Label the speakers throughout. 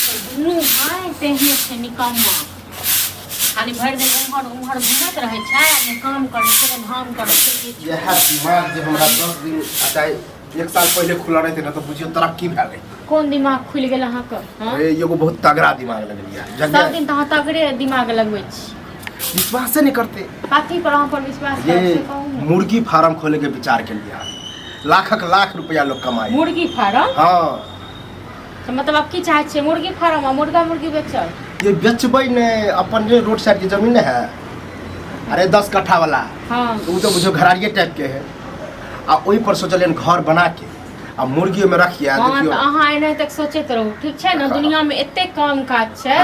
Speaker 1: दुनू भाय तेहने छै निकम्मा, खाली भरि दिन उम्हर उम्हर घूमैत रहै छै आ ने काम करै छै ने धाम करै छै किछु।
Speaker 2: इएह दिमाग जे हमरा 10 दिन आ चाहे एक साल पहिले खुला रहते ना, तऽ बुझियौ तरक्की भए गेल।
Speaker 1: कोन दिमाग खुलि गेल अहाँके, हँ?
Speaker 2: ए, एगो बहुत तगड़ा दिमाग लगलियै।
Speaker 1: सब दिन तऽ अहाँ तगड़े दिमाग लगबै छी।
Speaker 2: विश्वासे नहीं करते।
Speaker 1: कथी पर अहाँ पर विश्वास
Speaker 2: ये
Speaker 1: करब से कहू ने।
Speaker 2: मुर्गी फार्म खोले के विचार के लिए लाखक लाख रुपया लोग कमाए।
Speaker 1: मुर्गी फार्म?
Speaker 2: हाँ।
Speaker 1: तऽ मतलब आब की चाहै छियै, मुर्गी फार्म आ मुर्गा मुर्गी बेचब?
Speaker 2: ये बेचबै ने, अपन जे रोड साइड के जमीन ने है, अरे 10 कट्ठा वाला, उ तो बुझो घरारिये टाइप के है। आ ओहि पर सोचलियन घर बना के आ मुर्गी ओहिमे रखिए आ
Speaker 1: तऽ
Speaker 2: देखियौ।
Speaker 1: अहाँ एनाहि तक सोचैत रहू, ठीक छै ने? दुनिया में एते काम काज छै,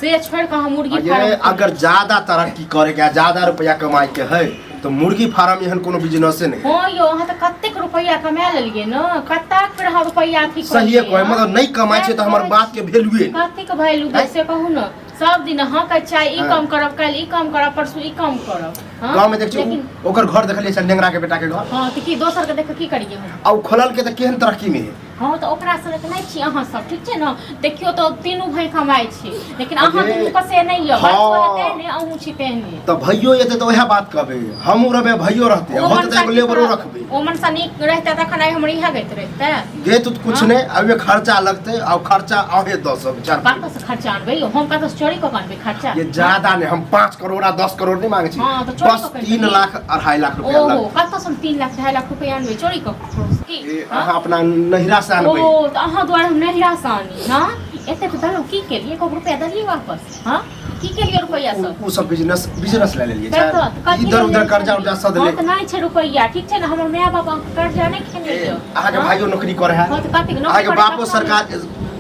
Speaker 1: से छोड़ि कऽ अहाँ मुर्गी
Speaker 2: आ ये
Speaker 1: फार्म
Speaker 2: अगर ज्यादा तरक्की करे के आ ज्यादा रुपया कमाए के है तो मुर्गी फार्म एहन कोनो बिजनेसे नहीं है।
Speaker 1: हँ यौ, अहाँ तऽ कतेक रुपैआ कमा लेलियै ने, कतेक फेर अहाँ रुपैआ अथी कऽ
Speaker 2: सहिए
Speaker 1: लेलियै,
Speaker 2: कहे
Speaker 1: हँ?
Speaker 2: मतलब नहीं कमाए छै तऽ हमर बात के वैल्यूए नहीं।
Speaker 1: कतेक वैल्यू दे से कहू ने। सब दिन अहाँ कहै छियै ई काम करब, काल्हि ई काम करब, परसू ई काम करब, हँ?
Speaker 2: गाँव में देख छियै,
Speaker 1: लेकिन
Speaker 2: ओकर घर देखलियै छै नेंगरा के बेटा के घर।
Speaker 1: हँ, तऽ की दोसर के देख कऽ की करियै हम?
Speaker 2: आ उ खोलल के तऽ केहन तरक्की में है।
Speaker 1: हँ, तऽ ओकरा सबके नहि छी अहाँ सब, ठीक छै ने? देखियौ तऽ तीनू भाय कमाइ छी, लेकिन अहाँ
Speaker 2: अरे,
Speaker 1: दुनू के से नहि यऽ। बच्चो तेहने, अहूँ छी तेहने।
Speaker 2: तऽ भैयो एतै तऽ वएह बात कहबै, हमहूँ रहबै, भैयो रहतै।
Speaker 1: ओ
Speaker 2: होतै तऽ
Speaker 1: मनसा
Speaker 2: एगो
Speaker 1: की
Speaker 2: लेबरो
Speaker 1: करत?
Speaker 2: रखबै।
Speaker 1: ओ मनसा नीक रहितै तखन आइ हमर इएह गति रहितै?
Speaker 2: गे तो कुछ
Speaker 1: हाँ?
Speaker 2: नहीं, अभी खर्चा लगते और खर्चा अहे 10 सौ चार।
Speaker 1: कतऽसँ खर्चा आनबै यौ? हम कतऽसँ चोरी कऽ कऽ आनबै खर्चा?
Speaker 2: ये ज्यादा नहीं, हम 5 करोड़ आ 10 करोड़ नहीं मांगे छी।
Speaker 1: हाँ, तो चोरी
Speaker 2: बस
Speaker 1: कऽ के
Speaker 2: तीन
Speaker 1: आनबै।
Speaker 2: लाख 2.5 लाख रुपया
Speaker 1: ओहो
Speaker 2: लगतै।
Speaker 1: कतऽसँ हम 3 लाख 2.5 लाख रुपया आनबै? चोरी कऽ कऽ की?
Speaker 2: ए,
Speaker 1: हाँ?
Speaker 2: अहाँ अपना नहिरा से आनबै।
Speaker 1: ओ तऽ अहाँ दुआरे हम नहिरा से आनी? हाँ, एतेक देलहुँ, की केलियै? एको रुपया देलियै वापस? हाँ, की केलियै रुपैआ सब?
Speaker 2: उ सब बिजनेस बिजनेस ले लेलियै।
Speaker 1: तऽ
Speaker 2: छै
Speaker 1: कथी
Speaker 2: इधर
Speaker 1: लेल
Speaker 2: उधर
Speaker 1: लेने
Speaker 2: कर्जा
Speaker 1: छलियै?
Speaker 2: उर्जा सद
Speaker 1: हँ
Speaker 2: ले।
Speaker 1: तऽ नहि छै रुपैआ, ठीक छै ने? हमर माय बाप अहाँके कर्जा नहि खेने
Speaker 2: ए,
Speaker 1: यऽ।
Speaker 2: अहाँके
Speaker 1: हाँ?
Speaker 2: भाइयो नौकरी करे है।
Speaker 1: हँ, तऽ कतेक नौकरी
Speaker 2: अहाँके
Speaker 1: करे
Speaker 2: बापो
Speaker 1: अपना
Speaker 2: सरकार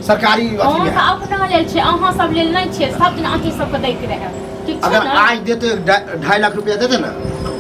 Speaker 2: सरकारी अथी
Speaker 1: हँ
Speaker 2: में
Speaker 1: तऽ
Speaker 2: है।
Speaker 1: अपना लेल छै, अहाँ सब लेल नहि छै। सब दिन अहीं सबके दैत रहै, ठीक छै
Speaker 2: अगर
Speaker 1: ने?
Speaker 2: आज देते, 2.5 लाख रुपया देते ना,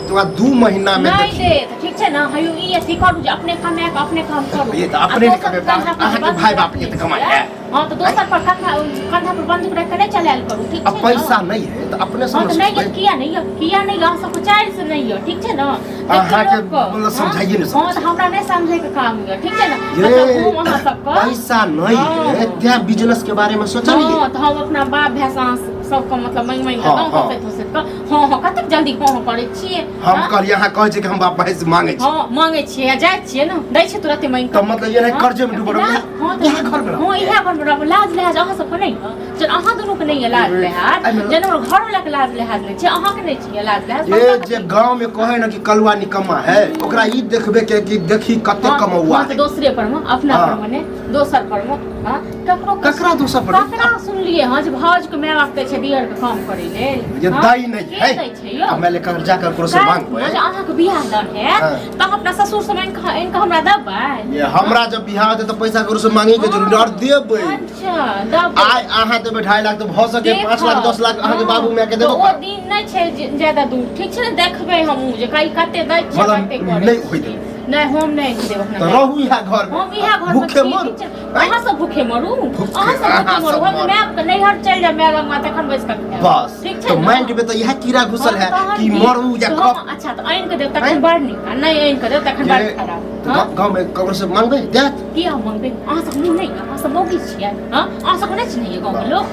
Speaker 2: तो वहाँ 2 महीना में
Speaker 1: नहि
Speaker 2: देखिए।
Speaker 1: देत, ठीक छै ने? हयो, ई अथी करू जे अपने कमाए कऽ अपने काम करू।
Speaker 2: ये तऽ
Speaker 1: आ
Speaker 2: अपने नहि
Speaker 1: दोसर
Speaker 2: कमेबै,
Speaker 1: कंधा पर
Speaker 2: अहाँके
Speaker 1: बंदूक
Speaker 2: भाय बाप
Speaker 1: रखने
Speaker 2: ये तऽ कमाइ
Speaker 1: छियै।
Speaker 2: है।
Speaker 1: हँ, तऽ दोसर पर कंधा कंधा पर बंदूक रखि कऽ नहि चलायल करू, ठीक
Speaker 2: अब
Speaker 1: छै
Speaker 2: पैसा
Speaker 1: ने?
Speaker 2: नहीं है तो अपने से
Speaker 1: हँ,
Speaker 2: न
Speaker 1: तऽ नहि
Speaker 2: सोचबै।
Speaker 1: यऽ, किया नहि यऽ? किया नहि यऽ? अहाँ सबके चारि से नहि यऽ, ठीक छै ने? देखियौ
Speaker 2: अहाँके
Speaker 1: लोकके,
Speaker 2: मतलब
Speaker 1: हँ?
Speaker 2: समझाइए नहि
Speaker 1: हँ,
Speaker 2: सकै।
Speaker 1: तऽ हमरा नहि समझैके काम यऽ, ठीक छै ने?
Speaker 2: ये
Speaker 1: मतलब हम अहाँ सबके
Speaker 2: पैसा नहीं है, तें बिजनेस के बारे में सोचलिए।
Speaker 1: हँ, तऽ हम अपना बाप भाय से अहाँ सबके मतलब मांगि मांगि कऽ दौं? हँसैत हँसैत कऽ हँ हँ, कतेक जल्दी हँ हँ करै छियै।
Speaker 2: हम
Speaker 1: हँ?
Speaker 2: कहलियै, अहाँ कहै छियै कि हम बाप भाई से मांगे छी।
Speaker 1: हँ, मांगै छियै आ जाइ छियै ने, दै छियै तुरते मांगि
Speaker 2: तऽ
Speaker 1: कऽ।
Speaker 2: मतलब ये
Speaker 1: हँ?
Speaker 2: कर्जे में डूबल रहबै।
Speaker 1: हँ,
Speaker 2: इएह घर में रहबै।
Speaker 1: हँ, इएह घर में रहबै। लाज लिहाज अहाँ सबके नहि यऽ? जहन अहाँ दुनू के नहि यऽ लाज लिहाज, जेना हमर घरवला के लाज लिहाज नहि छै, अहाँके नहि छै लाज लिहाज?
Speaker 2: ये जे गांव में कहे ना कि कलुआ निकम्मा है, ओकरा ई देखबे के कि देखी कते कमौआ
Speaker 1: हँ, तऽ
Speaker 2: है।
Speaker 1: दोसरे पर मे, अपना पर मे नहि, दोसर पर मे। हँ, ककरो
Speaker 2: ककरा दोसर पर?
Speaker 1: ककरा सुनलियै हँ जे भाउज के माय बाप दै छै दियर के काम करै लेल?
Speaker 2: जे
Speaker 1: हँ?
Speaker 2: दाई नहीं
Speaker 1: के
Speaker 2: है।
Speaker 1: दै छै यौ?
Speaker 2: अब मैं लेकर जाकर ककरो से मांगबै?
Speaker 1: जे अहाँके बियाह दान हैत तऽ अहाँ अपना ससुर से मांगि कऽ आनि कऽ हमरा देबै?
Speaker 2: ये हमरा जब बियाह होतै तऽ पैसा ककरो से मांगे के जरूरी नहीं और देबै।
Speaker 1: अच्छा, देबै।
Speaker 2: आइ अहाँ देबै 2.5 लाख तऽ भऽ सके 5 लाख 10 लाख अहाँके बाबू माय के
Speaker 1: तऽ
Speaker 2: देबो
Speaker 1: ओ
Speaker 2: करत।
Speaker 1: दिन नहि छै ज्यादा दूर, ठीक छै ने? देखबै हमहूँ जे कई कते दै छै,
Speaker 2: मतलब
Speaker 1: कते करै
Speaker 2: नहि
Speaker 1: छै।
Speaker 2: होय देबै।
Speaker 1: नहि, हम नहि देब अपना
Speaker 2: तऽ
Speaker 1: माय।
Speaker 2: रहू इएह घर में।
Speaker 1: हम इएह घर में
Speaker 2: भूखे
Speaker 1: छी,
Speaker 2: मरू।
Speaker 1: ठीक छै? अहाँ सब भूखे मरू। अहाँ सब
Speaker 2: अहाँ
Speaker 1: भूखे मरू।
Speaker 2: सब
Speaker 1: हम
Speaker 2: मरू।
Speaker 1: माय के नैहर चलि जायब, माय लगमा तखन बैस कऽ खायब।
Speaker 2: बस।
Speaker 1: ठीक छै
Speaker 2: तऽ
Speaker 1: ने?
Speaker 2: माइंड में तऽ इएह कीड़ा घुसल
Speaker 1: हँ,
Speaker 2: है
Speaker 1: तहन
Speaker 2: कि
Speaker 1: की?
Speaker 2: मरू या
Speaker 1: तऽ
Speaker 2: खप।
Speaker 1: अच्छा, तऽ आनि कऽ देब तखन बड़ नीक आ नहि आनि कऽ देब तखन बड़ खराब।
Speaker 2: तऽ
Speaker 1: हँ?
Speaker 2: गाँव में ककरो से मांगबै, देत?
Speaker 1: किया मांगबै? अहाँ सब मुँह नहि, अहाँ सब मौगी छियै? हँ, अहाँ सबके नहि चिन्हैये गाँवके लोक?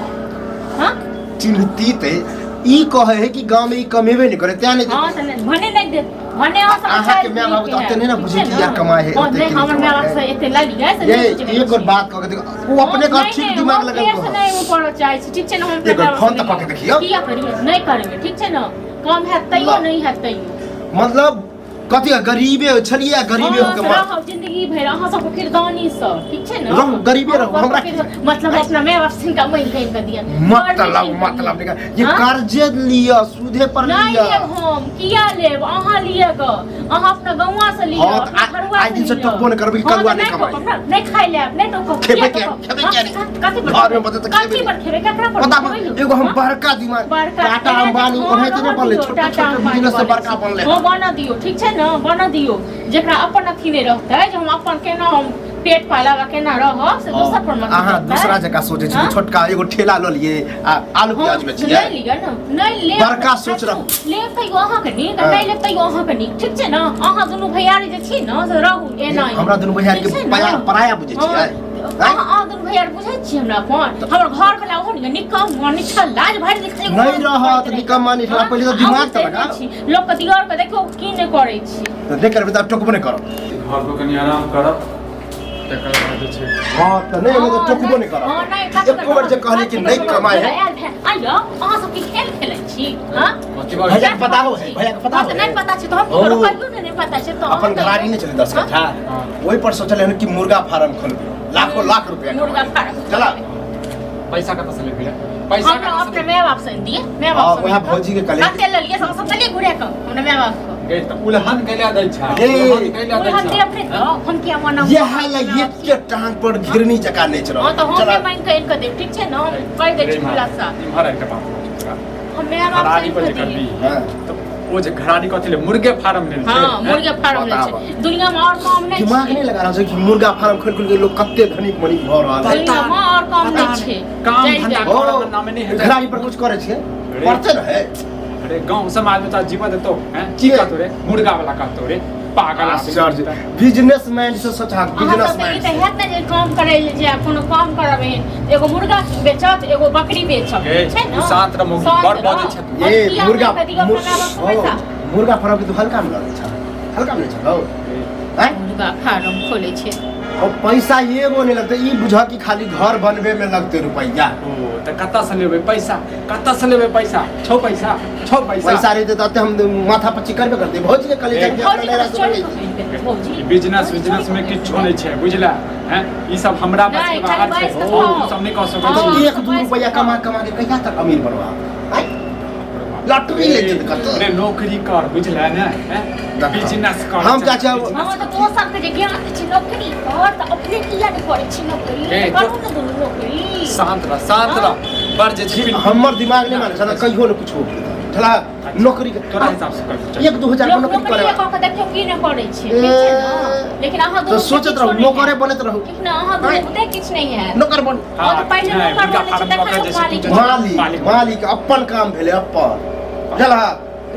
Speaker 1: हँ?
Speaker 2: चिन्हती ते ई कहै है कि गाँव में ई कमेबे नहीं करे, तें नहीं।
Speaker 1: हँ, तऽ नहि, भने नहि देत, भने अहाँ सब
Speaker 2: अहाँके माय बाबू तऽ ओते नहि ने बुझै कि यार कमाइ है, ओते
Speaker 1: नहि
Speaker 2: कि नहि
Speaker 1: हमर माय
Speaker 2: कमाइ
Speaker 1: बाप
Speaker 2: है।
Speaker 1: से एते लागि जाइ से
Speaker 2: ये
Speaker 1: नहि बुझै
Speaker 2: एक और
Speaker 1: छी।
Speaker 2: बात कह के देखो, ओ अपने घर
Speaker 1: नहि,
Speaker 2: ठीक
Speaker 1: नहि,
Speaker 2: दिमाग
Speaker 1: हम
Speaker 2: लगल
Speaker 1: फेरसँ
Speaker 2: कह।
Speaker 1: नहि ओ पढ़ऽ चाहै छी, ठीक छै ने? हम
Speaker 2: एक बेर फोन तऽ कऽ के देखियौ।
Speaker 1: किया करियै? नहि करबै, ठीक छै ने? कम हैत तैयो,
Speaker 2: ला।
Speaker 1: नहि हैत तैयो।
Speaker 2: मतलब कथी गरीबे छलियै, गरीबे
Speaker 1: हँ,
Speaker 2: होके
Speaker 1: से
Speaker 2: मर
Speaker 1: रहब जिंदगी भरि अहाँ सबके किरदानी सँ, ठीक छै ने?
Speaker 2: रहू, गरीबे रहू,
Speaker 1: अहाँ
Speaker 2: हमरा
Speaker 1: सबके मतलब अपना माय बाप से हिनका मांगि कऽ दिअ?
Speaker 2: मतलब मतलब निकाल ये।
Speaker 1: हाँ?
Speaker 2: कर्जे लिअ, सूदे पर
Speaker 1: नहि
Speaker 2: लिअ।
Speaker 1: लेब हम। किया लेब? अहाँ लिअ गऽ, अहाँ अपना गौआँ से लिअ,
Speaker 2: हँ, तऽ
Speaker 1: अपना घरुआ
Speaker 2: आइ
Speaker 1: से
Speaker 2: दिन से
Speaker 1: लिअ।
Speaker 2: टोकबो नहि करबै कि
Speaker 1: हँ,
Speaker 2: कलुआ
Speaker 1: तऽ
Speaker 2: नहि कमाइ।
Speaker 1: टोकब, हमरा नहि खाइ लेब, नहि टोकब।
Speaker 2: खेबै
Speaker 1: किया
Speaker 2: किया?
Speaker 1: टोकब?
Speaker 2: खेबै
Speaker 1: हँ,
Speaker 2: किया नहि?
Speaker 1: कथी पर
Speaker 2: घरमे
Speaker 1: खेबै?
Speaker 2: बतै तऽ खेबै
Speaker 1: कथी
Speaker 2: नहि।
Speaker 1: पर खेबै? केकरा पर
Speaker 2: पता
Speaker 1: खेबै यौ?
Speaker 2: एगो हम
Speaker 1: हँ?
Speaker 2: बड़का दिमाग
Speaker 1: बड़का
Speaker 2: टाटा अंबानी ओनाहिते नहि बनलै, छोटे
Speaker 1: टाटा
Speaker 2: छोटे
Speaker 1: अंबानी
Speaker 2: बिजनेस से
Speaker 1: बनै
Speaker 2: बड़का
Speaker 1: छै।
Speaker 2: बनलै।
Speaker 1: हँ, बनऽ दियौ, ठीक छै ने? बनऽ दियौ। जेकरा अपन अथी नहि रहतै जे हम अपन केना हम पेट पालब आ केना रहब, से दोसर पर मत
Speaker 2: अहाँ
Speaker 1: करतै।
Speaker 2: दूसरा जगह सोचै छी।
Speaker 1: हाँ?
Speaker 2: छोटका एगो ठेला लऽ लिए आ आलू
Speaker 1: हँ,
Speaker 2: प्याज
Speaker 1: तऽ
Speaker 2: बेचियै।
Speaker 1: नहि लिअ ने, नहि लेब।
Speaker 2: बड़का सोच रखू।
Speaker 1: लेब तैयो अहाँके नीक आ
Speaker 2: हाँ।
Speaker 1: नहि लेब तैयो अहाँके नीक, ठीक छै ने? अहाँ दुनू भैयारी जे छी ने, से रहू एना ही।
Speaker 2: हमरा दुनू भैयारी के
Speaker 1: ठीक छै ने?
Speaker 2: पराया बुझै छियै?
Speaker 1: हँ,
Speaker 2: आँय?
Speaker 1: अहाँ अहाँ दुनू भैया बुझै छी हमरा अपन हमर घर वाला ओहो ने निकम निठल लाज भरि दिन खाली
Speaker 2: नहि रहत निकम्मा निठल्ला, पहिले तऽ दिमाग तऽ लगा।
Speaker 1: लोक के दियर के देखियौ की नहि करै छी
Speaker 2: तऽ नहि करबै तऽ आब टोकबो नहि करब
Speaker 3: घर पर कनि आराम करब तकर बाद जे छै
Speaker 2: हँ तऽ नहि नहि तऽ टोकबो नहि
Speaker 1: हँ, नहि,
Speaker 2: करब एको बेर जे कहली कि नहि कमाइ है
Speaker 1: आयल भेल। आइयो अहाँ सब की खेल खेलै छी हँ
Speaker 3: कथी बात
Speaker 2: भैया के पता हो है भैया के पता
Speaker 1: हँ,
Speaker 2: हो
Speaker 1: तऽ नहि
Speaker 2: है
Speaker 1: पता छै तऽ हम की
Speaker 2: ओ।
Speaker 1: करू कहियो ने नहि पता छै तऽ
Speaker 2: अपन
Speaker 1: अहाँ
Speaker 2: घराड़ी नहि छलै 10 कट्ठा
Speaker 3: हँ।
Speaker 2: ओहि पर सोचले हन कि मुर्गा फार्म खोलबै लाखों लाख रुपया
Speaker 1: मुर्गा फार्म
Speaker 2: चला
Speaker 3: पैसा कतऽ से लेबही रे पैसा
Speaker 1: हमरा
Speaker 3: कतऽ से
Speaker 1: अपने
Speaker 3: लेबही?
Speaker 1: माय बाप से दिए माय
Speaker 2: हाँ,
Speaker 1: बाप से
Speaker 2: वएह भौजी के कहलियै।
Speaker 1: कते लेलिए सब सब देलिए घुरे के हमरा माय बाप के
Speaker 3: गई तऽ उलहन कैला दै छै
Speaker 2: हे।
Speaker 3: उलहन कैला दै
Speaker 1: उलहन
Speaker 3: छै
Speaker 1: देब नहि तऽ हम किया मना
Speaker 2: यह ला एक के टांग पर घिरनी जकाँ नेच रहल
Speaker 1: हाँ तऽ हम
Speaker 2: चला
Speaker 1: नहि मांगि कऽ आनि कऽ देब ठीक छै ने हम कहि दै छी खुलासा
Speaker 3: इम्हर आबि कऽ बात करै छी तोरा।
Speaker 1: हम माय बाप से
Speaker 3: घराड़ी
Speaker 1: आनि
Speaker 3: पर जे
Speaker 1: कऽ दिए
Speaker 3: करबी
Speaker 2: हाँ।
Speaker 3: तऽ ओ जे घराड़ी कथी ले मुर्गे फार्म लेल छै
Speaker 1: हाँ
Speaker 3: हैं?
Speaker 1: मुर्गे फार्म लै छै
Speaker 2: बताबऽ।
Speaker 1: दुनिया में और काम नहि
Speaker 2: दिमाग
Speaker 1: छै
Speaker 2: नहीं लगा रहल छै कि मुर्गा फार्म खोलि खोलि के लोग कते धनिक मनिक भऽ रहल है
Speaker 1: दुनिया में और काम नहि छै
Speaker 3: काम
Speaker 1: जाहि
Speaker 3: धंधा
Speaker 1: जाहि।
Speaker 3: करऽ के नामे नहि हेतै।
Speaker 2: घराड़ी पर कुछ करै छियै
Speaker 3: अरे।
Speaker 2: पढ़ते रहे
Speaker 3: अरे गाँव समाज में तो जीवन देतो हैं की
Speaker 2: के?
Speaker 3: कहतो रे मुर्गा वाला कहतो रे पागल आदमी
Speaker 2: आश्चर्य बिजनेसमैन से सोचा
Speaker 1: अहाँ सबके ई
Speaker 2: बिजनेसमैन
Speaker 1: तऽ हैत ने जे काम करै लए जायब कोनो काम करब एहन एगो मुर्गा बेचत एगो बकरी बेचत
Speaker 3: ए,
Speaker 1: छै ने
Speaker 3: तू शांत रह मौगी,
Speaker 1: शांत
Speaker 3: बड़ बजै
Speaker 1: रह।
Speaker 3: छै तू।
Speaker 1: हम
Speaker 2: ए
Speaker 1: किया
Speaker 2: मुर्गा
Speaker 1: मानि कऽ दियौ अपना माय बापके पैसा
Speaker 2: ओ, मुर्गा फार्म के तू हल्का में लगे छ हल्का में छौ हैं
Speaker 1: मुर्गा फार्म खोलै छै
Speaker 2: और पैसा एगो नहीं लगते ई बुझा कि खाली घर बनबे में लगते रुपया
Speaker 3: ओ तऽ कतऽ से लेबै पैसा कतऽ से लेबै पैसा छौ पैसा छौ पैसा
Speaker 2: पैसा रहते तो हम माथा पच्ची करबे करते भौजी के कले जाके
Speaker 1: भौजी
Speaker 2: अपना
Speaker 1: के
Speaker 2: नैहरा
Speaker 1: तऽ
Speaker 2: से
Speaker 1: चोरी
Speaker 2: बनेबै।
Speaker 1: कऽ आनि देतै, भौजी।
Speaker 3: बिजनेस बिजनेस में किछो नहीं छै बुझला हैं ई सब हमरा बस
Speaker 1: नहि,
Speaker 3: के बाहर
Speaker 1: खाली
Speaker 3: छै
Speaker 1: बैस कऽ
Speaker 3: तू
Speaker 1: खाउ।
Speaker 3: सब नहीं कह सकै
Speaker 1: हँ।
Speaker 3: छी
Speaker 2: एक दू रुपया कमा कमा के कहिया तक अमीर बनवा आँय? लॉटरी ले जेतै कतौ
Speaker 3: अरे नौकरी कर बुझला ने हैं बिजनेस कर
Speaker 2: हम चाचा-
Speaker 1: हँ तऽ तोहर सबके जे ज्ञान छै नौकरी कर तऽ अपने किया नहि करै छी नौकरी
Speaker 3: ए,
Speaker 1: करू ने दुनू नौकरी
Speaker 3: शांत रह शांत रह बड़ जे छै
Speaker 2: हमर दिमाग नहीं माने छला कहियो ने कुछ हो छला नौकरी के
Speaker 3: तोरा हिसाब से कर
Speaker 2: एक दू हजार के
Speaker 1: लोक
Speaker 2: नौकरी
Speaker 1: नौकरी
Speaker 2: करे
Speaker 1: कऽ के देखियौ की नहि करै छै ठीक छै ने लेकिन अहाँ
Speaker 2: तो
Speaker 1: दुनू
Speaker 2: सोचत रहू नौकरे बनैत रहू
Speaker 1: ठीक ने अहाँ दुनू बुते किछु नहि हैत
Speaker 2: नौकर बन
Speaker 1: हँ, तऽ पहिले नौकर बनै छै, तखन लोक मालिक
Speaker 2: मालिक
Speaker 3: मालिक
Speaker 2: मालिक अपन काम भेलै अपन बुझलह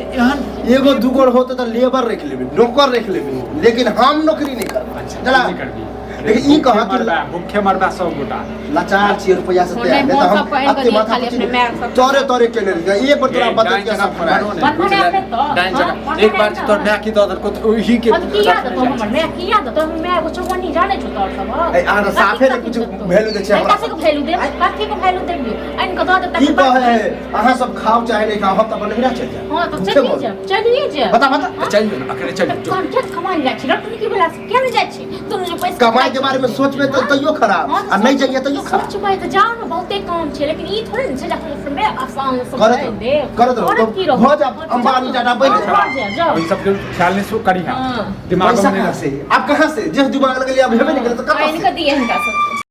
Speaker 3: एहन
Speaker 2: एगो दूगो होते तऽ लेबर रख लेबै नौकर रख लेबै लेकिन हम नौकरी नहीं करबै
Speaker 3: अच्छा
Speaker 2: बुझलह
Speaker 3: नहीं करबी
Speaker 2: लेकिन ई कहाँ
Speaker 3: भूखे मरबा भूखे मरबा सब गोटा
Speaker 2: लाचार छियै रुपैआ से
Speaker 1: नहि,
Speaker 2: तैयार नहि तऽ
Speaker 1: मोन
Speaker 2: हम
Speaker 1: सब पहिन कऽ
Speaker 2: अते
Speaker 1: दियौ,
Speaker 2: माथा
Speaker 1: खाली अपने माय सब।
Speaker 2: तोरे तोरे केने रहियै एक बेर तोरा
Speaker 3: ए,
Speaker 2: बदल
Speaker 3: डाइन
Speaker 2: के
Speaker 3: जगह
Speaker 2: सब फराइ
Speaker 3: फराइ ने,
Speaker 1: बन्धन
Speaker 3: बुझले?
Speaker 1: अपने तऽ,
Speaker 3: डाइन
Speaker 1: हाँ,
Speaker 3: जगह
Speaker 1: बन्धन
Speaker 3: एक बार
Speaker 1: अपने
Speaker 3: तोर माय की दऽ देलको तऽ ओही के
Speaker 1: हँ तऽ किया
Speaker 3: रखने
Speaker 1: देतौ
Speaker 3: जाइ
Speaker 1: हमर
Speaker 3: छै।
Speaker 1: माय किया देतौ हमर माय एगो चौबन्नी जानै छौ तोहर सब
Speaker 2: ए, अहाँ तऽ साफे नहि कुछ वैल्यू दै छै हमरा
Speaker 1: कथी के वैल्यू देब कथी के वैल्यू देबियौ आनि कऽ दऽ देब
Speaker 2: की
Speaker 1: तकर बाद
Speaker 2: कहै अहाँ सब खाओ चाहे नहीं खाओ हम तऽ अपन नैहरा चलि जायब
Speaker 1: हँ तऽ
Speaker 2: भूखे
Speaker 1: चलिए
Speaker 2: मरू।
Speaker 1: जायब चलिए जायब
Speaker 2: बता बता
Speaker 3: तऽ चलि जो ने अखने चलि जो
Speaker 1: तहन किया कमाइ जाइ छी रटनी के बेला से किया नहि जाइ छी दुनू जे पैसा
Speaker 2: कमाई के बारे में सोचबे तऽ तैयो खराब
Speaker 1: हँ, तऽ
Speaker 2: आ नहीं जाइए तैयो खराब
Speaker 1: सोचबै तऽ जाउ ने बहुते काम छै लेकिन ई थोड़े ने छै जे हम अपने आसान से
Speaker 2: करत
Speaker 1: करि
Speaker 2: रहू,
Speaker 1: देब
Speaker 2: करत रहू,
Speaker 1: करत की
Speaker 2: तऽ
Speaker 1: रहू
Speaker 2: भऽ जायब,
Speaker 1: हँ,
Speaker 2: अंबानी
Speaker 1: जाउ।
Speaker 2: टाटा बनि
Speaker 1: हँ,
Speaker 2: जायब।
Speaker 1: भऽ जायब, जाउ
Speaker 3: ओहि सबके ख्याल नहीं सो करी
Speaker 1: हाँ।
Speaker 3: दिमाग
Speaker 2: पैसा
Speaker 3: में
Speaker 2: कहाँ से अब कहाँ से जे दिमाग लगलियै अब हेबे नहीं करे तऽ
Speaker 1: आनि
Speaker 2: कतऽ
Speaker 1: कऽ
Speaker 2: से
Speaker 1: दिअ हिनका सबके।